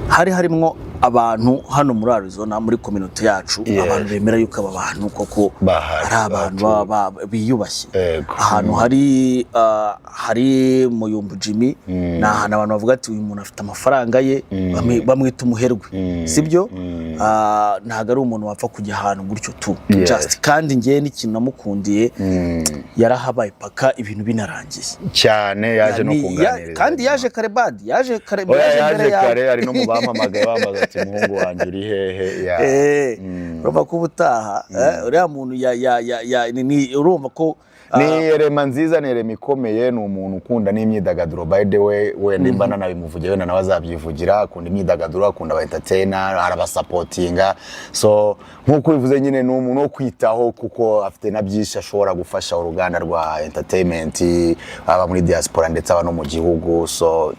Hari harimwo abantu hano muri Arizona, muri community yacu, abantu bemera yuko aba bantu koko Bahari, ari abantu batuye. biyubashye. Ahantu hari Muyumbu Jimmy, ni ahantu abantu bavuga ati: "Uyu muntu afite amafaranga ye," bamwita umuherwe, sibyo? Ntabwo ari umuntu wapfa kujya ahantu gutyo tu. Just kandi njyewe n'ikintu namukundiye, yarahabaye paka ibintu binarangiye. Cyane, yaje no kunganiriza. Kandi yaje kare, badi yaje kare. Oya, yaje yaje mbere yawe. Kare ari no mu bampamagaye bambaza ati: "Umuhungu wanjye uri hehe?" Ya. Urumva ko ubutaha uriya muntu ya ya ya ya urumva ko Ni erema nziza, ni erema ikomeye, ni umuntu ukunda n'imyidagaduro. By the way, wenda imba nanabimuvugiye, wenda nawe azabyivugira. Akunda imyidagaduro, akunda aba entertainer, arabasupportinga. So nk'uko ubivuze nyine, ni umuntu wo kwitaho kuko afite na byinshi ashobora gufasha uruganda rwa entertainment, aba muri diaspora ndetse aba no mu gihugu. So